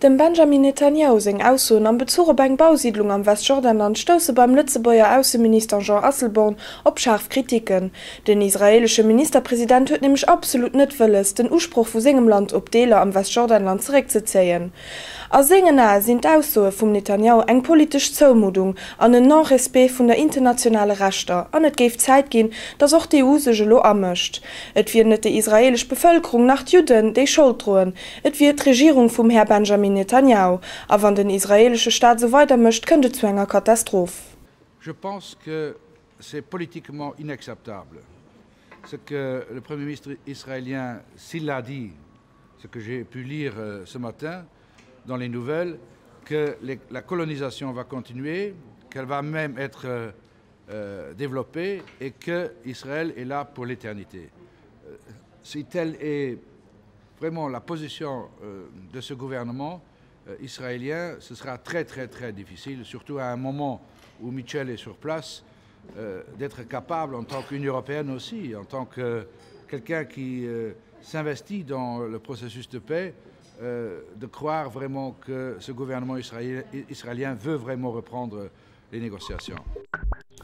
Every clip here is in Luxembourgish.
Dem Benjamin Netanjahu seng Aussoen am Bezuch op eng Bausiidlung am Westjordanland stousse beim Lëtzebuerger Ausseminister Jean Asselborn op schaarf Kriticken. Den israeelesche Ministerpresident huet nämlech absolut net wëlles, den Usproch vu sengem Land op Deeler am Westjordanland zeréckzezéien. A sengen Ae sinn d'Aussoe vum Netanjahu eng politesch Zoumuddung an en Non-Respect vun der internationale Rechter an et géif Zäit ginn, datt och d'EU sech elo amëscht. Et wier net déi israeelesch Bevëlkerung nach d'Judden, déi Schold droen, et wier d'Regierung vum Här Benjamin Netanjahu. A wann den israeelesche Staat esou weidermécht, kënnt et zu enger Katastroph. Je pense que c'est politiquement inacceptable ce que le Premier ministre israélien, s'il l'a dit, ce que j'ai pu lire euh, ce matin dans les nouvelles, que les, la colonisation va continuer, qu'elle va même être euh, euh développée et que Israël est là pour l'éternité. Euh, si telle est vraiment la position euh, de ce gouvernement euh, israélien, ce sera très très très difficile, surtout à un moment où Michel est sur place, euh, d'être capable en tant qu'Union européenne aussi, en tant que quelqu'un qui euh, s'investit dans le processus de paix, euh, de croire vraiment que ce gouvernement israélien veut vraiment reprendre les négociations.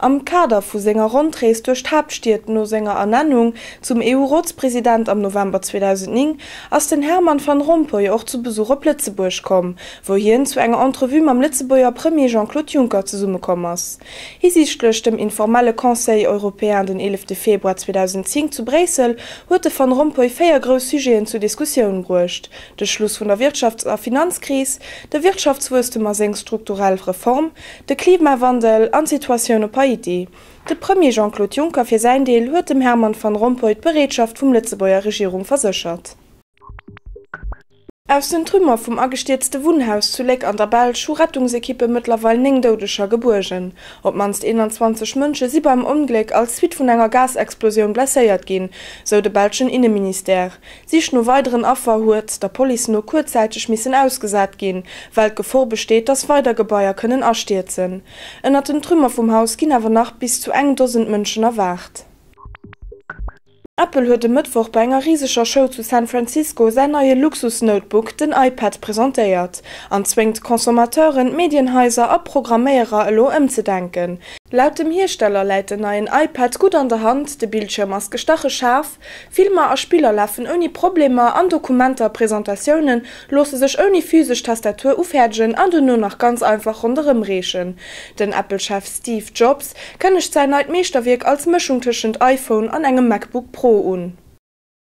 Am Kader vu senger Rondrees duerch d'Haaptstied no senger Ernennung zum EU-Rotspresident am November 2009 ass den Herman Van Rompuy och zu Besuch op Lëtzebuerg komm, wou hien zu enger Entrevue mam Lëtzebuerger Premier Jean-Claude Juncker zesummekomm ass. Hisiichtlech dem informelle Conseil européen den 11 Februar 2010 zu Bréissel huet de Van Rompuy 4 grouss Sujeten zur Diskussioun bruecht, de Schluss vun der Wirtschafts a Finanzkris, de Wirtschaftswuesstem a seng strukturell Reform, de Klimawandel an d'Situatioun op Haiti. De Premier Jean-Claude Juncker fir säin Deel huet dem Herman Van Rompuy d'Bereetschaft vum Lëtzebuerger Regierung verséchert. Aus den Trümmer vum agestierzte Wunnhaus zu Léck an der Belsch hu Rettungsekippe mëttlerweil 9 Doudeger gebuergen. Op d'mannst 21 Mënsche si beim Ongléck als Suite vun enger Gasexplosioun blesséiert ginn, sou de belschen Inneministère. D'Sich no weideren Affer huet der Police no kuerzzäiteg missen ausgesat ginn, well d'Gefor besteet, datt weider Gebaier kënnen astierzen. Ënnert den Trümmer vum Haus ginn awer nach bis zu eng Dosend Mënschen erwaart. Apple huet e Mëttwoch bei enger riseger Show zu San Francisco säin neie Luxus-Notebook, den iPad, presentéiert an zwéngt Consommateuren, Medienhaiser a Programméierer elo ëmzedenken. Laut dem Hiersteller läit den neien iPad gutt an der Hand, de Bildschierm ass gestache schaarf, Filmer a Spiller lafen ouni Problemer an Dokumenter a Presentatioune loosse sech ouni physesch Tastatur ufäerdegen an dono nach ganz einfach ronderëm reechen. Den Apple-Chef Steve Jobs kënnegt säin neit Meeschterwierk als Mëschung tëschent iPhone an engem MacBook Pro un.